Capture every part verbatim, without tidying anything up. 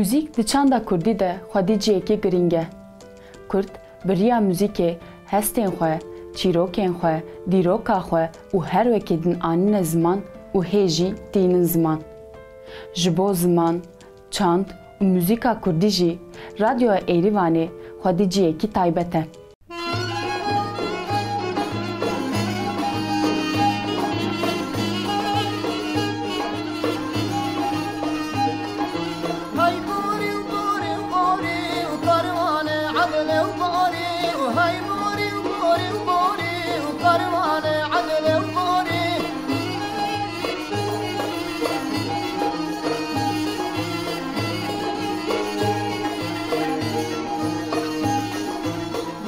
Muzîk di çanda kurdî de xwedî cihekî girîng e. Kurd bi riya muzîkê hestên xwe, çîrokên xwe, dîroka xwe û her wekî din anîne ziman û hê jî tînin ziman. Ji bo ziman, çand û muzîka kurdî jî Radyoya Êrîvanê xwedî cihekî taybet e. Hay borî û borî û borî û karwanê edlê û borî û hay borî û borî û borî û karwanê edlê û borî.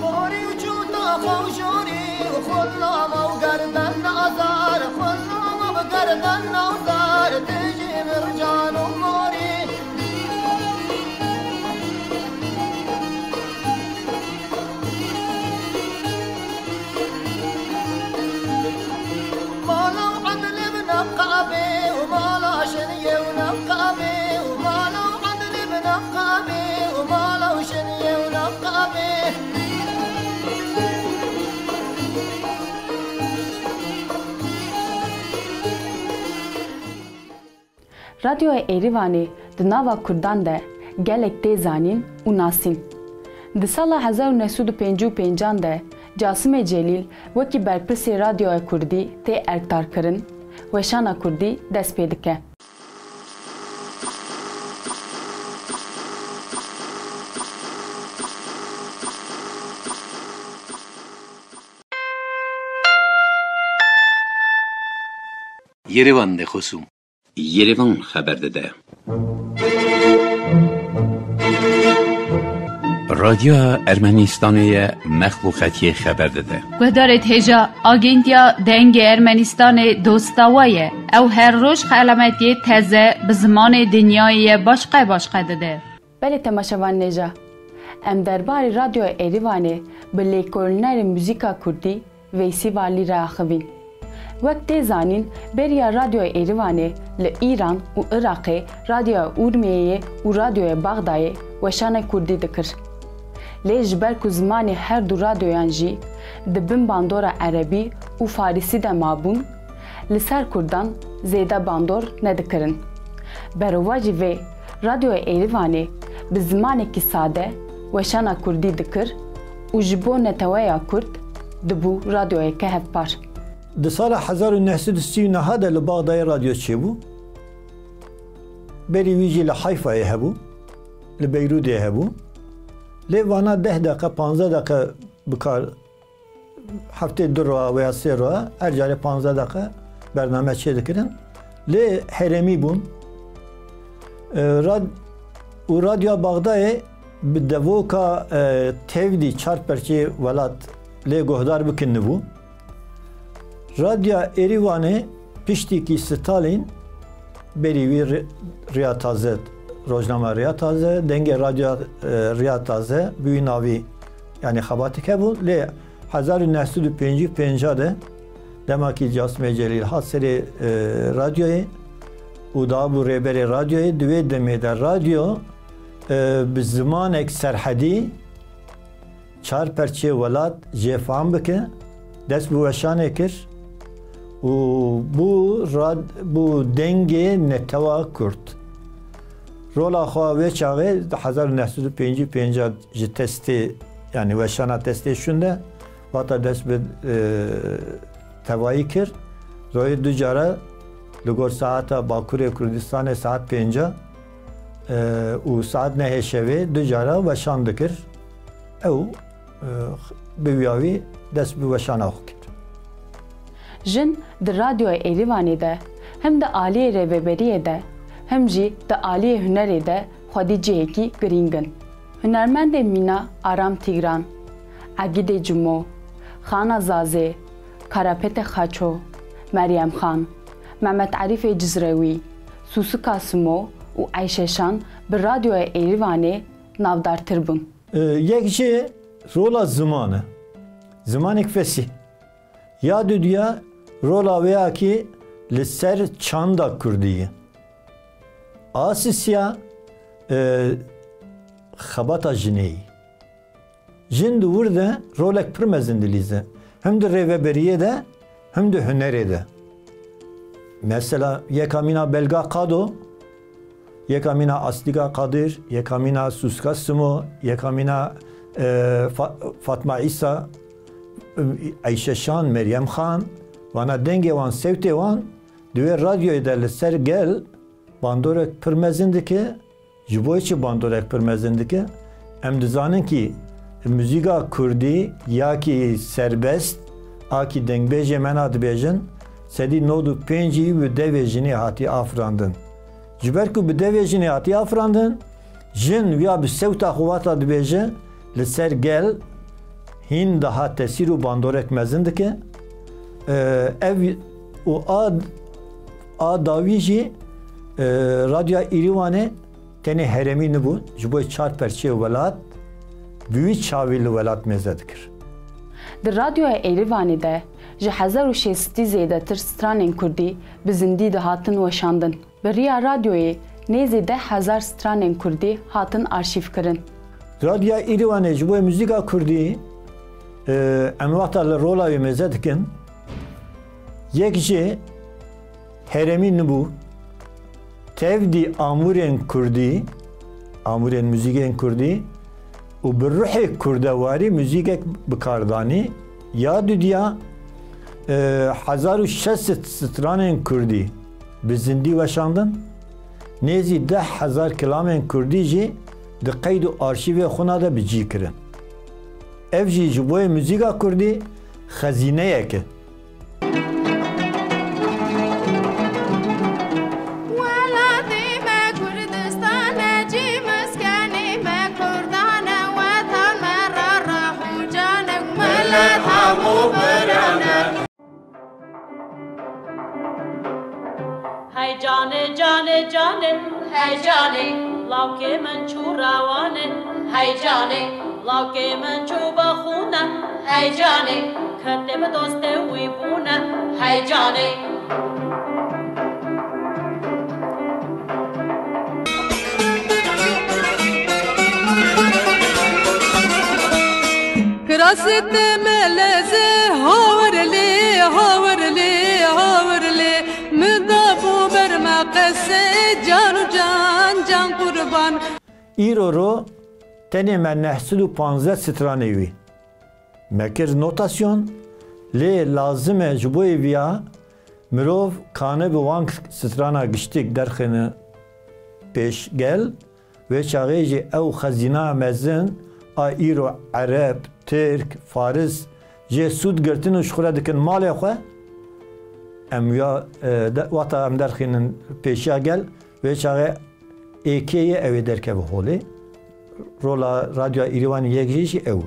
Borî û çûta xewşorî û xullama û gerden nazar, xullama bi gerden nazar, tijî mircan û morî. Mala û edlê bi neqabê û mala şiniyê û neqabê û mala û edlê bi neqabê û mala û şiniyê û neqabê. Radyoya Êrîvanê di nava kurdan de gelek tê zanîn û nasîn. Di sala hezar û neh sed û pêncî û pêncan de Casimê Celîl wekî berpirsê Radyoya Kurdî tê erkdarkirin, weşana kurdî dest pê dike. Yerevan de xwesu. Yerevan xeber dide. Radyoya Ermenistanê ye mexlûqetiyê xeber dide. Guhdarêt hêja Agêntiya Dengê Ermenistanê Dostawa ye. Ew her roj xelametiyê teze bi zimanê dinyayê ye başqe başqe dide. Belê temaşevan nêja. Em derbarê Radyoya Êrîvanê bi lêkolînerê muzîka kurdî Veysî Valî re axivîn. Wek tê zanîn, beriya Radyoya Êrîvanê li Îran û Iraqê Radyoya Urmiyeyê û Radyoya Baxdayê weşanê kurdî dikir. Lê ji ber ku zimanê her du radyoyan jî di bin bandora erebî û farisî de mabûn, li ser kurdan zêde bandor nedikirin. Berovajî vê, Radyoya Êrîvanê bi zimanekî sade weşana kurdî dikir û ji bo neteweya kurd dibû radyoyeke hevpar. Di sala hezar û neh sed û sî û neh de li Baxdayê radyo çêbû. Berî wî jî li Hayfayê hebû, li Beyrûdê hebû. Lê vana deh deqe, panzdeh deqe bi kar heftê du roja veya sê roja her carê panzdeh deqe bername çêdikirin. Lê herêmî bûn. E, rad-, û Radyoya Baxdayê bi devoka, e, tevdî çar perçeyê welat lê guhdar bikin nibû. Radyoya Êrîvanê piştîkî Stalîn berî wî Ri-, Riya Taze, rojnama Riya Taze, dengê radyoya, e, Riya Taze bi wî navî, yanî xebateke bû. Lê hezar û neh sed û pêncî û pênc de dema kî Casimê Celîl hat serê, e, radyoyê û dabû rêberê radyoyê, di wê demê de radyo, e, bi zimanek serhedî çar perçê welat jê fam bike, dest bi weşanê kir û bû rad-, bû dengê netewa kurd. Rola xwe wê çaxê di hezar û neh sed û pêncî û pênc ji testê, yanî weşana testê şûnde, vata dest bi, e, tevayî kir. Royê du cara li gor saeta Bakurê Kurdistanê saet pênca, e, û saet nehê şevê du cara weşan dikir. Ew, e, bi wîya wî dest bi weşana xwe kir. Jin di Radyoya Êrîvanê de hem di aliyê rêveberiyê de hem jî di aliyê hunerê de xwedî cihekî girîng in. Hunermendên mîna Aram Tîgran, Egîdê Cimo, Xana Zazê, Karapetê Xaço, Meryem Xan, Mehmet Erîfê Cizrewî, Sûsika Simo û Eyşe Şan bi Radyoya Êrîvanê navdartir bûn. E, yek jê rola ziman e. Zimanek fesîh. Ya duduya rola wê ya ki li ser çanda kurdî ye. A sisiya E, xebata jinê yî. Jin di wir de rolek pir mezin dilîze. Him di rêveberiyê de, him di hunerê de. Mesela, yeka mîna Belga Kado, yeka mîna Aslîga Kadir, yeka mîna Sûska Simo, yeka mîna, e, Fa-, Fatma Îsa, e, Eyşe Şan, Meryem Xan, vana dengê wan, sewtê wan, di wê radyoyê de li ser gel bandorek pir mezin dike. Ji bo çi bandorek pir mezin dike? Em dizanin kî muzîka kurdî ya kî serbest, a kî dengbêjê me na dibêjin, sedî nod û pêncî bi devê jinê hatî afirandin. Ji ber ku bi devê jinê hatî afirandin, jin wiya bi sewta xwe wata dibêje, li ser gel hîn daha tesîr û bandorek mezin dike. Ev û a, a dawî jî, e, Radyoya Îrîwanê tenê herêmî nibû, ji bo çar perçeyê welat, bi wî çavî li welat mêze dikir. Di Radyoya Êrîvanê de ji hezar û şêstî zêdetir stranên kurdî bi zindî dihatin weşandin. Bi riya radyoyê nêzî deh hezar stranên kurdî hatin arşîvkirin. Radyoya Îrîvanê ji bo muzîka kurdî, e, em wexta li rola wê mêze dikin, yek jê herêmî nibû, tevdî amûrên kurdî, amûrên muzîkên kurdî û bi ruhê kurdewarî muzîkek bi kar danî. Ya dudiya, e, hezar û şeş sed stranên kurdî bi zindî weşandin, nêzî deh hezar kilamên kurdî jî di qeyd û arşîvê xwe na de bi cî kirin. Ev jî ji bo yê muzîka kurdî xezîneyek e. Welatê me Kurdistan e, cî miskenê me Kurdan e, wetan me ra rah û can e, milet hemû biran e. Hey canê, canê, canê, hey canê, lawkê min çû rewan e, hey canê, lawkê min çû be xûne, hey canê, ketê bi dostê wî bûne, hey canê. Kirasê te meleze, hawir lê, hawir lê, hawir lê, min da bû ber me qese, can û can, can qurban. Îro ro tenê me neh sed û panzdeh stranê wî me kir notasyon, lê lazim e ji bo yê viya mirov kane bi wan strana giştik derxîne pêşgel, wê çaxê jî ew xezîna mezin a îro ereb, tirk, faris jê sûd girtin û ji xwe re dikin malê xwe. Em wiya, e, de, wexta em derxînin pêşiya gel, wê çaxê êkê ye ew ê derkeve holê. Rola Radyoya Îrîvanê yek jê jî ew.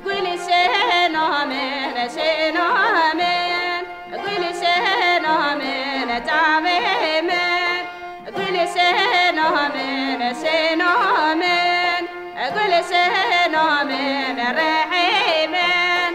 Gulî şêna min, şêna min, gulî şêna min, çavê min, gulî şêna min, şêna min, gulî şêna min, rihê min.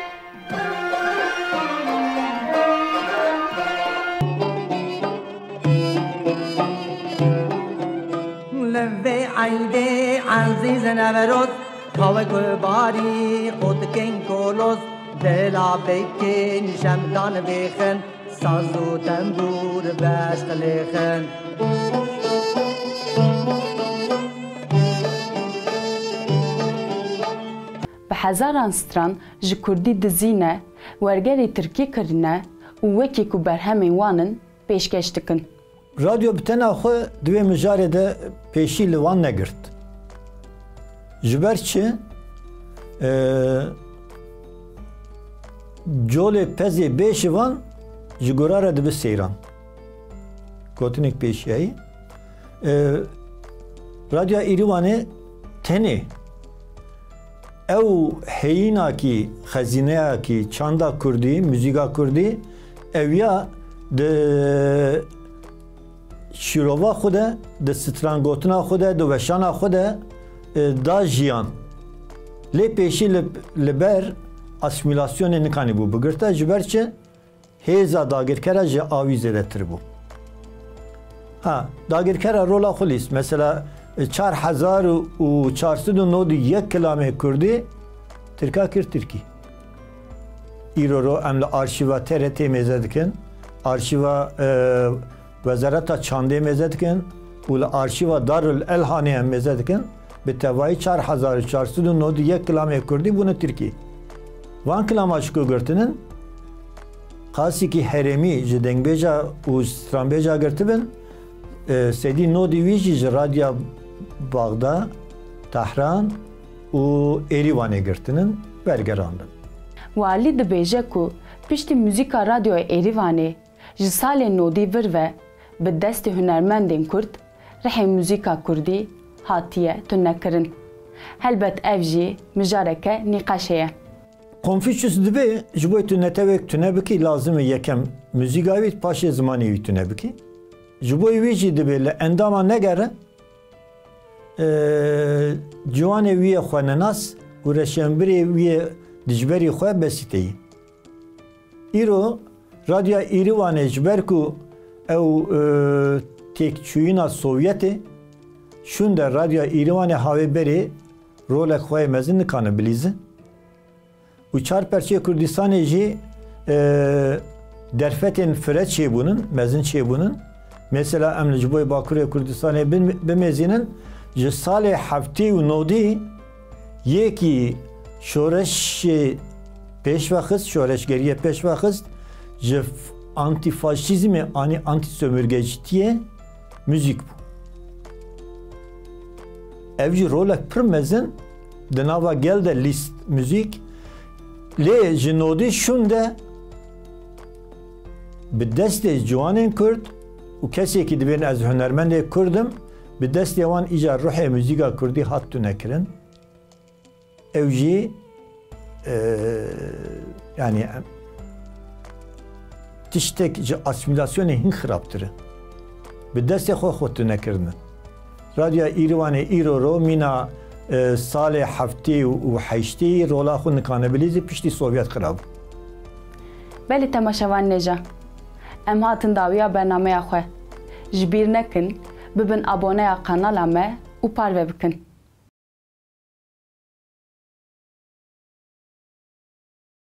Li vê eydê ezîz Newroz, kawek û barî qotikên koloz, dila pêkên şemdan bêxin, saz û tembûr beşqilêxin. Bi hezaran stran ji kurdî dizîne, wergerî tirkî kirine û wekî ku berhemên wan in pêşkeş dikin. Radyo bi tena xwe di wê mijarê de pêşî li wan negirt. Ji ber çi? Ee, colê pezê bê ji van ji gora re dibi seyran. Gotinek pêşiyayî. Ee, Radyoya Îrîvanê tenê ew heyînakî, xezîneyakî çanda kurdî, muzîka kurdî, ew ya di şîrova xwe de, di strangotina xwe de, di weşana xwe de, e, da jiyan. Lê pêşî li, li ber asîmîlasyonê nikanîbû bigirte, ji ber çi? Hêza dagirkera ji awî zêdetir bû. Ha, dagirkera rola xwe lîst. Mesela, çar hezar û çar sed û nod û yek kilamê kurdî tirka kir tirkî. Îro ro em li arşîva T R T mêze dikin, arşîva, e, Wezareta Çandê mêze dikin û li arşîva Darul Elhanê em mêze dikin. Bi tevayî çar hezar û çar sed û nod û yek kilamê kurdî bûne tirkî. Van kilama ji ku girtinin, qasikî herêmî ji dengbêja û stranbêja girtibin, e, sedî nodî wî jî ji Radya Baxda, Tehran û Êrîvanê girtinin, wergerandin. Walî dibêje ku piştî muzîka Radyoya Êrîvanê ji salên nodî vir ve bi destê hunermendên kurd rihê muzîka kurdî hatiye tunekirin. Helbet ev jî mijareke nîqeşê ye. Konfûçyus dibê ji bo tu netewek tune bikî, lazim e yekem muzîka wî, paşê zimanê wî tune bikî. Ji bo wî jî dibê li endama negere, e, ciwanê wî yê xwenenas û reşenbirê wî yê dijberî xwe besîteyî. Îro Radya Îrîvanê ji ber ku ew, e, têkçûyîna Sovyetê, şûnde Radya Îrîvanê havê berê rolek xwe yê mezin nikane bilîze. Û çar perçeyê Kurdistanê jî, e, derfetên fire çêbûnin, mezin çêbûnin. Mesela em li ji bo Bakurê Kurdistanê bin-, bimêzînin, ji salê heftê û nodî yekî şoreşê pêş ve xist, şoreşgeriyê pêş ve xist, ji f-, antîfaşîzmê anî antîsömürgecitiyê muzîk bû. Ev jî rolek pir mezin di nava gel de lîst muzîk, lê ji nodî şûnde bi destê ciwanên kurd û kesekî dibên ez hunermendê kurd im, bi destê wan îcar ruhê muzîka kurdî hat tunekirin. Ew jî, e, yanî, tiştek ji asîmîlasyonê hin xirabtir e. Bi destê xwe xwe tune kirine. Radyoya Îrîvanê îro ro mîna, e, salê heftê û heştê rola xwe nikane bilîzî, piştî Sovyet xirab bû. Belê temaşevan nêja. Em hatin dawiya bernameya xwe. Ji bîr nekin, bibin aboneya kanala me û parve bikin.